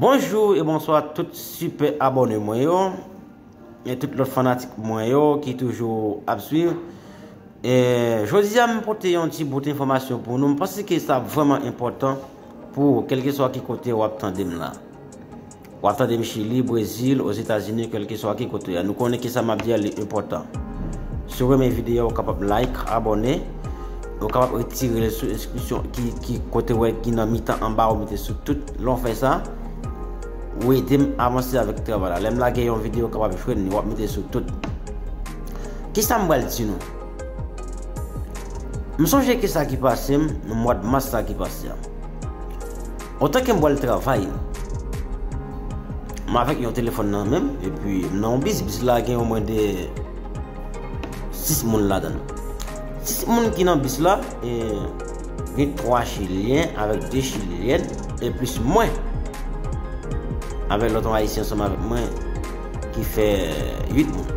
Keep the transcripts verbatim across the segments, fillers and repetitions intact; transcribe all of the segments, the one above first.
Bonjou e bonswa tout sipè abòne mwen yo e tout lòt fanatik mwen yo ki toujou ap swiv. E jodi a m pote yon ti bout enfòmasyon pou nou. M panse ke sa vrèman enpòtan pou ou, kèlkeswa ki kote w ap tande m la. W ap tande m Chili, Brezil, Ozetazini, kèlkeswa ki kote w ye. Nou konnen ke sa m ap di a li enpòtan. Si w renmen videyo a, ou kapab like, abòne. Ou kapab retire l sou deskripsyon ki, ki kote w wè ki nan mitan anba, ou mete sou tout. Lè w fè sa, ou ede m avanse avèk travay la. Lè m lage yon videyo, ou kapab jwenn li, w ap mete sou tout. Kisa m pral di nou? M sonje ke sa ki pase m nan mwa mas sa ki pase a. Antanke m pral travay, m avèk yon telefòn nan men m, epi m nan yon bis, bis la gen omwen de sis moun ladan l. Sis moun ki nan bis la, e, gen twa chilyen avèk de chilyèn, e plis mwen, avèk lòt yon ayisyen ansanm avèk mwen, ki fè uit moun.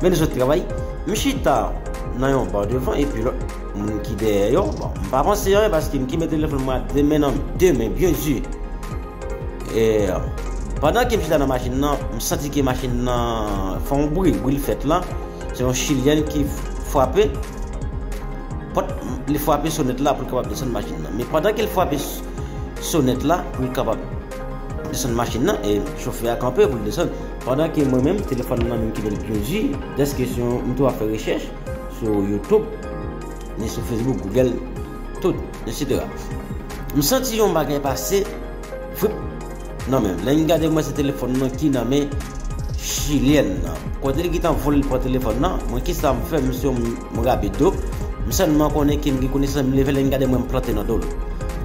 Men nou sot travay, m chita nan yon ba devan, epi lòt moun ki dèyè yo, bon, m pa panse anyen paske m kenbe telefòn mwen ak de men nan de men, byen di. E, pandan ke m chita nan machin nan, m santi ke machin nan fè yon bri, bri l fèt la. Se yon chilyèn ki frape pòt, li frape sonèt la pou l kapab desann machin nan. Men pandan ke l frape s-, sonèt la pou l kapab desann machin nan, e chofè a kanpe pou l desann. Pandan ke mwen menm, telefòn nan menm ki byen di, dèske se yon, m tou ap fè rechèch sou YouTube, ni sou Facebook, Google, tout, etsetera. M santi yon bagay pase, fwip, nan men m. Lè m gade, mwen se telefòn nan ki nan men chilyèn nan. Kote li gentan vole, li pran telefòn nan, mwen kisa m fè, m se yon moun rapido. M sèlman konnen ke m gen konesans, m leve, lè m gade, mwen m plante nan do l.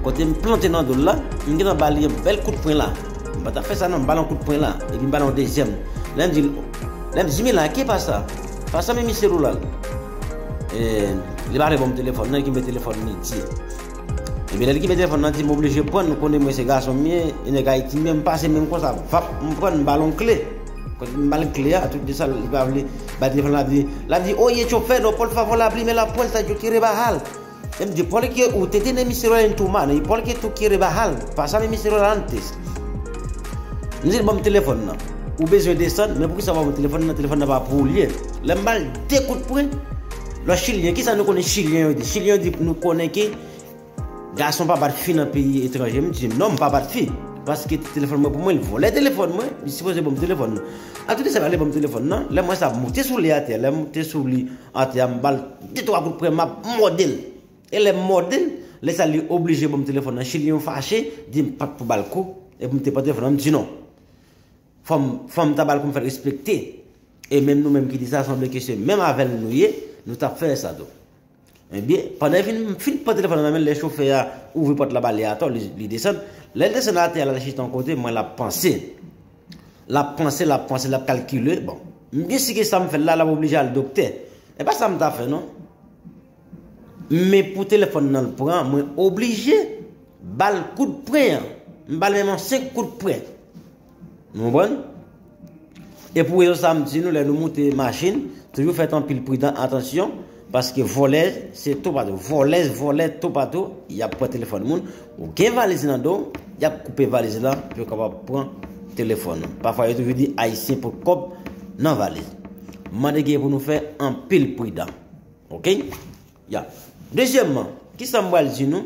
Kote m plante nan do l la, m gentan ba li yon bèl kout pwen la. M pa t ap fè sa non, m ba l yon kout pwen la, epi m ba l yon dezyèm. Lè m di, lè m di, "Mila, ke pasa? Pasa men misye Roulal." E, li pa vle ban m telefòn nan, li kenbe telefòn li di. Epi lè li kenbe telefòn nan, di m oblije pran, nou konnen mwen se gason m ye, e nèg Ayiti m ye, m pase men m konsa, vap, m pran, m ba l yon kle. Kote m ba l kle a, tout de sa, li pa vle bay telefòn la, di, l ap di, "Oye, chofer, no, por favor, ábreme la puerta, yo quiero bajar." Lè m di, "Porque usted tiene misericordia en tu mano, y porque tú quieres bajar? Pásame misericordia antes." M di l, "Ban m telefòn nan. Ou bezwen desann, men poukisa w pa ban m telefòn nan? Telefòn nan pa pou ou l ye." Lè m ba l de kout pwen, lòt chilyen, kisa nou konnen chilyen yo di? Chilyen yo di, "Nou konnen ke gason pa bat fi nan peyi etranje." M di, "Non, m pa bat fi. Paske telefòn mwen pou mwen, l vòlè telefòn mwen, li sipoze ban m telefòn nan." An tou de sa, l ale ban m telefòn nan. Lè m wè sa, m moute sou li atè. Lè m moute sou li atè a, m ba l de twa kout pwen, m ap mòde l. E lè m mòde l, lè sa li oblije ban m telefòn nan. Chilyen yo fache, di m pa t pou ba l kou, e pou m te pran telefòn nan, m di non. Fò m, fò m ta ba l kou, m fè l respekte. E menm nou menm ki di sa, sanble ke se menm avè l nou ye, nou t ap fè sa tou. Ebyen, pandan l fin, fin pran telefòn nan men l, lè chofè a ouvri pòt la ba li atò, li, li desann. Lè l desann atè a, l al chita yon kote, m wè l ap panse. L ap panse, l ap panse, l ap kalkile. Bon, m byen si ke sa m fè l la, l ap oblije al doktè. E pa sa m ta fè, non. Men pou telefòn nan l pran, mwen oblije ba l kout pwen an. M ba l menm yon senk kout pwen. Nou konprann? E pou rezon sa a, m di nou, lè nou moute machin, toujou fèt anpil pridan, atansyon, paske vòlè se toupatou. Vòlè, vòlè toupatou, y ap pran telefòn moun. Ou gen valiz nan do w, y ap koupe valiz la pou yo kapab pran telefòn ou. Pafwa, yo toujou di Ayisyen pot kòb nan valiz. Mande gen pou nou fè anpil pridan. Oke? Ya. Dezyèmman, kisa m pral di nou?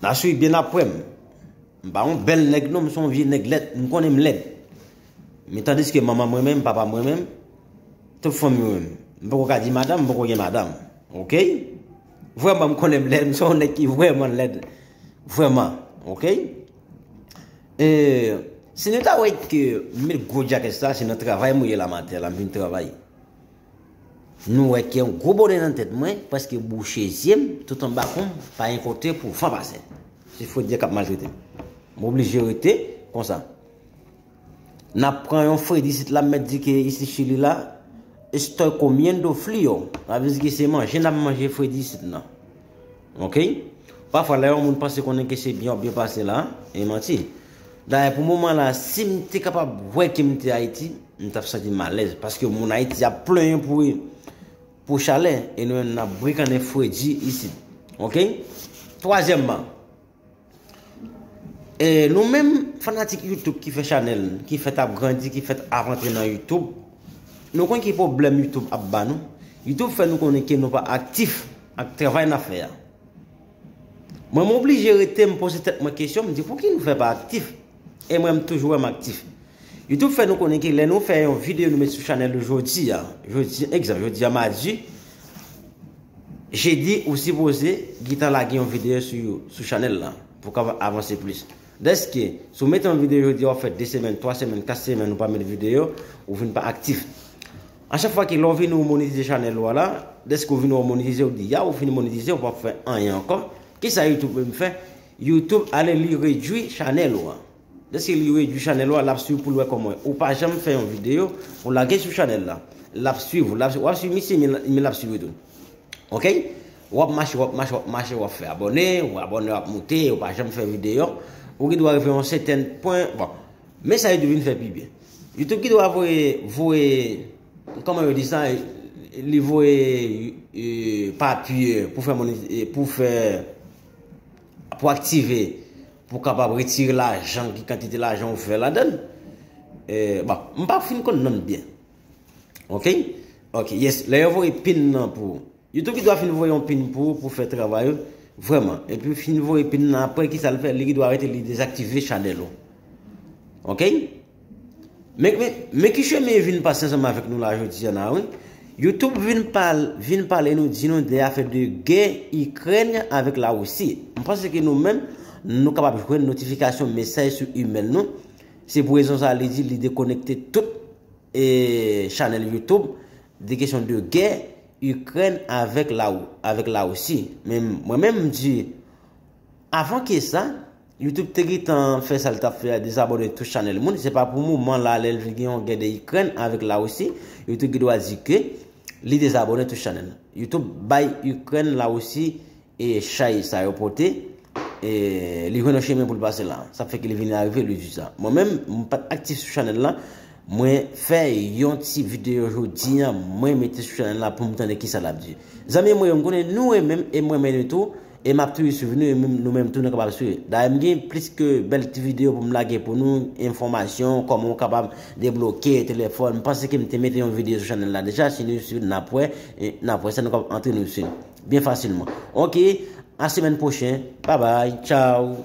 N a swiv byen apre m. M pa yon bèl nèg non, m se yon vye nèg lèd. M konnen m lèd. Men tandiske manman mwen menm, papa mwen menm, tout fanmi mwen menm. M poko ka di madanm, m poko gen madanm. Oke? Vrèman, m konnen m lèd, m se yon nèg ki vrèman lèd. Vrèman. Oke? E, si nou ta wè ke m met gwo djakèt sa, se nan travay mwen ye la maten, la m vin travay. Nou wè ke yon gwo bonè nan tèt mwen, prèske bouche zye m, tout anba kou m, pa gen kote pou van pase. Se Fredi a k ap maltrete m. M oblije rete konsa. N ap pran yon Fredi isit la, m mèt di ke isit Chili la, estoy comiendo frío. Sa vle di ke se manje n ap manje Fredi isit la. Oke? Pafwa, lè yon moun panse konnen ke se byen w ap byen pase la, e manti. Dayè, pou moman la, si m te kapab wè ke m te Ayiti, m t ap santi m alèz. Paske moun Ayiti ap plenyen pou, pou chalè, e nou menm n ap brikannen fredi isit. Oke? Twazyèmman, E nou menm fanatik YouTube ki fè chanèl, ki fèt ap grandi, ki fèt ap antre nan YouTube, nou konn ki pwoblèm YouTube ap ba nou. YouTube fè nou konnen ke nou pa aktif ak travay n ap fè a. Mwen, m oblije rete, m poze tèt mwen kesyon, m di, "Pouki nou fè pa aktif?" E mwen, m toujou wè m aktif. YouTube fè nou konnen ke lè nou fè yon videyo, nou met sou chanèl nou jodi a, jodi, egzanp, jodi a madi, jedi, ou sipoze gentan lage yon videyo sou, sou chanèl la pou w kapab avanse plis. Dèske, si w mete yon videyo jodi a, w ap fè de semèn, twa semèn, kat semèn, ou pa met videyo, ou vin pa aktif. A chak fwa ke lè w vini ou monetize chanèl ou a la, dèske w vini ou monetize, ou di, "Ya, ou fini monetize, ou p ap fè anyen ankò." Kisa YouTube menm fè? YouTube ale li redui chanèl ou a. Dèske li redui chanèl ou a, l ap swiv pou l wè kòman ou pa janm fè yon videyo pou lage sou chanèl la. L ap swiv ou, l ap, w ap swiv misye, men, men l ap swiv ou tou. Oke? W ap mache, w ap mache, w ap mache, w ap fè abòne, ou abòne w ap moute, ou pa janm fè videyo, ou gen dwa rive yon sèten pwen, bon, men sa YouTube vin fè pi byen. YouTube gen dwa voye, voye, kòman yo di sa, li voye, e, papye pou fè moun, e, pou fè, pou aktive, pou kapab retire lajan, ki kantite lajan ou fè ladan l. E, bon, m pa fin konn non l byen. Oke? Oke, yes. Lè yo voye pin nan pou YouTube, ki dwa fin voye yon pin pou, pou fè travay ou, vrèman. Epi fin voye pin nan, apre kisa l fè? Li ki dwa rete, li dezaktive chanèl ou. Oke? Men, men, men ki chemen vin pase ansanm avèk nou la jodi a la, wi. YouTube vin pal-, vin pale nou, di nou de afè de gè Ikrèn avèk Larisi. M panse ke nou menm, nou kapab jwenn notifikasyon, mesaj sou email nou. Se pou rezon sa, li di li dekonekte tout, e, chanèl YouTube de kesyon de gè Ikrèn avèk la, avèk Larisi. Men mwen menm, m di, avan ke sa, YouTube te gentan fè sa l t ap fè a, dezabòne tout chanèl moun. Se pa pou moman la, lè l vin gen yon gè de Ikrèn avèk Larisi, YouTube gen dwa di ke li dezabòne tout chanèl. YouTube bay Ikrèn, Larisi, e chay sa yo pote, e li jwenn yon chemen pou l pase la. Sa fè ke li vin arive, li di sa. Mwen menm, m pa t aktif sou chanèl la. Mwen fè yon ti videyo jodi a, mwen mete sou chanèl la pou m tande kisa l ap di. Zanmi mwen yo, m konnen nou renmen m e m renmen nou tou, e m ap toujou swiv nou, e menm, nou menm tou nou kapab swiv. Dayè, m gen plis ke bèl ti videyo pou m lage pou nou, enfòmasyon, kòman w kapab debloke telefòn. M panse ke m te mete yon videyo sou chanèl la deja, si nou swiv, n ap wè, e n ap wè sa, nou kapab antre nou swiv byen fasilman. Oke, a semèn pwochen. Babay, tchaw.